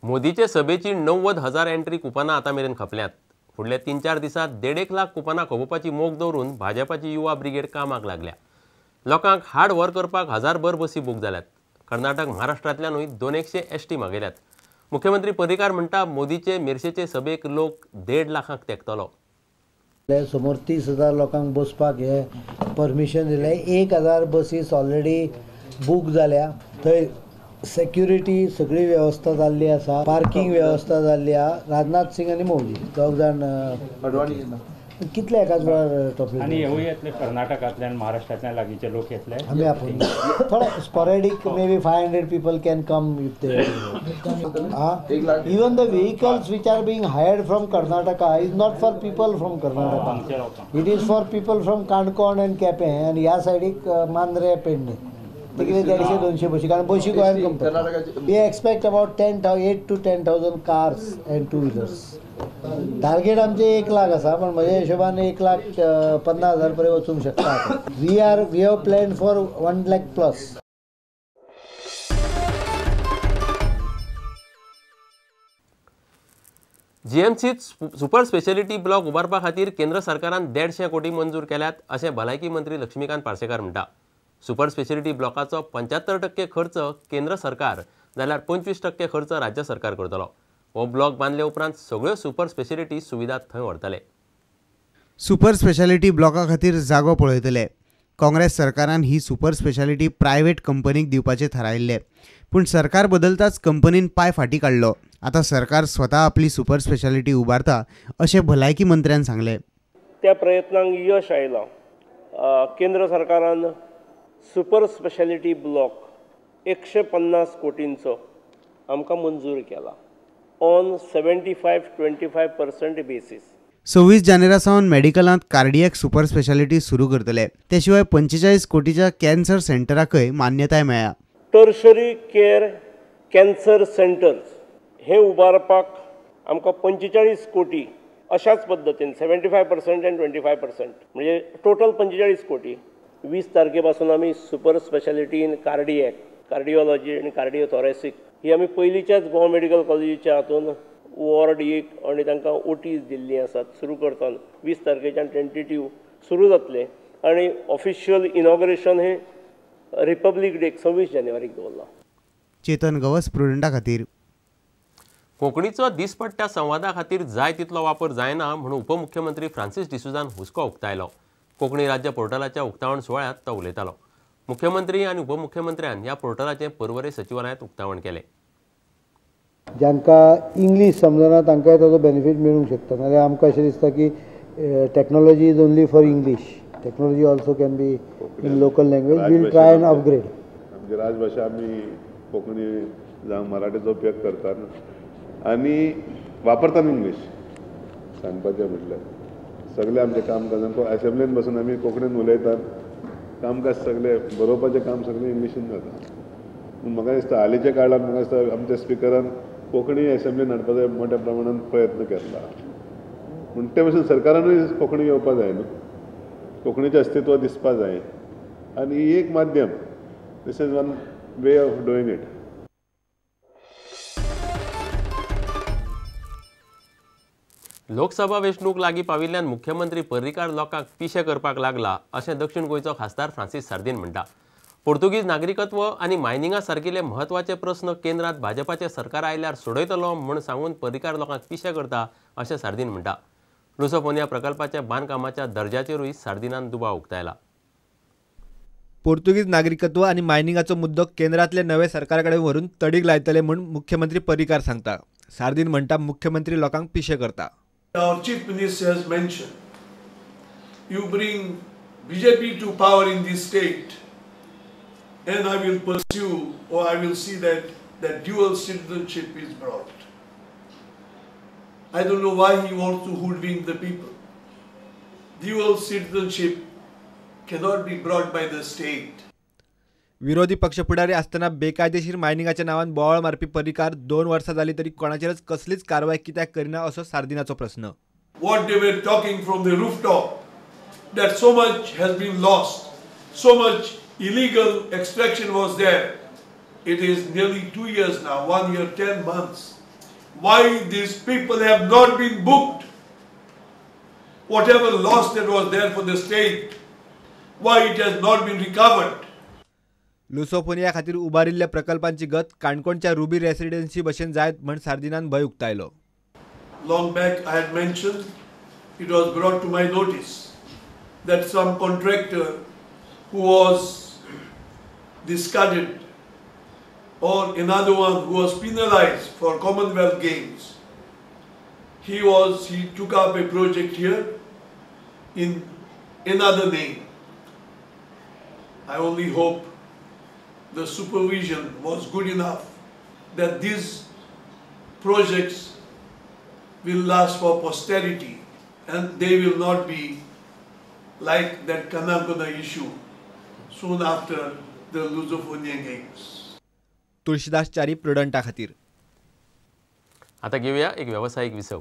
मोदीचे सभेची 90,000 एंट्री कुपनां आतां मेरेन खपल्यांत. फुडल्या 3-4 दिसांत 1.5 लाख कुपनां खपोवपाची मोख दवरून भाजपाची युवा ब्रिगेड कामाक लागल्या. लोकांक हाड व्हर करपाक 1000भर बसी बूक जाल्यात. कर्नाटक महाराष्ट्रांतल्यानूय 200 एसटी मागयल्यात. मुख्यमंत्री पर्रीकार म्हणटा मोदीचे मिरशेचे सभेक लोक 1.5 लाखांक तेंकतलो. समोर 30,000 लोकांक बसपाक हे परमिशन दिलें. 1,000 बसीस ऑलरेडी बूक जाल्या. थंय सेक्युरिटी सगळी वेवस्था जाल्ली आसा, पार्किंग वेवस्था जाल्ली आसा. राजनाथ सिंग आनी मोदी दोग जाण कितले एकाच वेळार टॉपिक आनी हेवूय येतले कर्नाटकांतल्यान महाराष्ट्रांतल्यान लागींचे लोक येतले. आमी आपोवन थोडे sporadic maybe 500 people can come if they even the vehicles which are being hired from Karnataka is not for people from Karnataka, it is for people from Canacona and Quepem आनी ह्या सायडीक मांद्रे पेडणे तितले 150-200 बशी, कारण बशी गोंयांत company. We expect about 8 to 10,000 cars and two wheelers. Target आमचे 1 लाख आसा, पण म्हज्या हिशोबान 1,50,000 पर्यंत वचूंक शकता. We have plan for 1 lakh plus. जीएमसीत super speciality block उबारपा खातीर केंद्र सरकारान 150 कोटी मंजूर केल्यात अशें भलायकी मंत्री लक्ष्मीकांत पार्सेकार म्हणटा. सुपर स्पेशालिटी ब्लॉकाचो 75% खर्च केंद्र सरकार जाल्यार 25% खर्च राज्य सरकार करतलो. हो ब्लॉक बांदले उपरांत सगळ्यो सुपर स्पेशालिटी सुविधा थंय व्हरतले. सुपर स्पेशालिटी ब्लॉका खातीर जागो पळयतले. काँग्रेस सरकारान ही सुपर स्पेशालिटी प्रायव्हेट कंपनीक दिवपाचें थारायिल्लें, पूण सरकार बदलताच कंपनीन पांय फाटीं काडलो. आतां सरकार स्वता आपली सुपर स्पेशालिटी उबारता अशें भलायकी मंत्र्यान सांगलें. त्या प्रयत्नांक यश आयलां. केंद्र सरकारान सुपर स्पेशालिटी ब्लॉक 150 कोटींचो आमकां मंजूर केला ऑन 75-25% बेसीस. 26 जानेरा सावन मेडिकलांत कार्डियक सुपर स्पेशालिटी सुरू करतले. ते शिवाय 45 कोटीच्या कॅन्सर सेंटराकय मान्यताय मेळ्ळ्या. टर्शरी केअर कॅन्सर सेंटर्स हे उबारपाक आमकां 45 कोटी अशाच पद्दतीन 75% आनी 25% म्हणजे टोटल 45 कोटी. 20 तारखे पासून आमी super speciality in cardiac, cardiology आनी कार्डियोथोरेसीक ही आमी पयलींच्याच गोवा मेडिकल कॉलेजीच्या हातून वॉर्ड एक आनी तांकां ओटीज दिल्लीं आसात. सुरू करतना 20 तारखेच्यान टेंटेटीव सुरू जातलें आनी ऑफिशियल इनॉग्रेशन हें रिपब्लीक डेक 26 जानेवारीक दवरलां. चेतन गवस, प्रुडंटा खातीर. कोंकणीचो दिसपट्ट्या संवादा खातीर जाय तितलो वापर जायना म्हणून उपमुख्यमंत्री फ्रांसीस डिसोझान हुस्को उक्तायलो. कोंकणी राज्य पोर्टलाच्या उक्तावण सुवाळ्यांत तो उलयतालो. मुख्यमंत्री आनी उपमुख्यमंत्र्यान ह्या पोर्टलाचें पर्वरे सचिवालयांत उक्तावण केलें. जांकां इंग्लीश समजना तांकांय ताचो बेनिफीट मेळूंक शकता. नाजाल्यार आमकां अशें दिसता की technology is only for English, technology also can be in local language. We'll try and upgrade. आमची राजभाशा आमी कोंकणी जावं मराठीचो उपयोग करतात आनी वापरतात इंग्लीश. सांगपाचें म्हटल्यार सगळें आमचें काम करता असेंब्लीन बसून आमी कोंकणीन उलयतात, कामकाज सगळें बरोवपाचें काम सगळें इंग्लिशीन जाता. पूण म्हाका दिसता हालींच्या काळान म्हाका दिसता आमच्या स्पिकरान कोंकणी असेंब्लीन हाडपाचो मोठ्या प्रमाणान प्रयत्न केला. पूण ते भशेन सरकारानूय कोंकणी येवपा जाय न्हू, कोंकणीचें अस्तित्व दिसपा जाय आनी ही एक माध्यम. This is one way of doing it. Lok Sabha वेंचणूक लागीं पाविल्ल्यान मुख्यमंत्री पर्रीकार लोकांक पिशे करपाक लागला अशें दक्षिण गोंयचो खासदार फ्रांसीस सार्दीन म्हणटा. पोर्तुगीज नागरिकत्व आनी मायनिंगा सारकिल्ले म्हत्वाचे प्रस्न केंद्रांत भाजपाचें सरकार आयल्यार सोडयतलो म्हूण सांगून पर्रीकार लोकांक पिशे करता अशें सार्दीन म्हणटा. लुसोफोनिया प्रकल्पाच्या बांदकामाच्या दर्जाचेरूय सार्दिनान दुबाव उक्तायला. पोर्तुगीज नागरिकत्व आनी मायनिंगाचो मुद्दो केंद्रांतले नवे सरकारा कडेन व्हरून तडीक लायतले म्हूण मुख्यमंत्री पर्रीकार सांगता. सार्दीन म्हणटा मुख्यमंत्री लोकांक पिशे करता. Our Chief Minister has mentioned, you bring BJP to power in this state and I will pursue or I will see that that dual citizenship is brought. I don't know why he wants to hoodwink the people. Dual citizenship cannot be brought by the state. विरोधी पक्ष फुडारी आसतना बेकायदेशीर मायनिंगाच्या नावान बोवाळ मारपी पर्रीकार 2 वर्सां जाली तरी कोणाचेरच कसलीच कारवाय कित्याक करिना असो सार्दिनाचो प्रस्न. What they were talking from the rooftop, that so much has been lost, so much illegal extraction was there. It is nearly 2 years now, 1 year 10 months. Why these people have not been booked? Whatever loss that was there for the state, why it has not been recovered? Lusofonia खातीर उबारिल्ल्या प्रकल्पांची गत काणकोणच्या ruby residency भशेन जायत म्हण सार्दिनान भंय उक्तायलो. Long back I had mentioned, it was brought to my notice that some contractor who was discarded or another one who was penalized for Commonwealth Games, he took up a project here in another name. I only hope the supervision was good enough that these projects will last for posterity and they will not be like that Canacona issue soon after the Lusofonia Games. Tulsidas Chari प्रुडंटा खातीर. आता घेऊया एक व्यावसायिक विसव.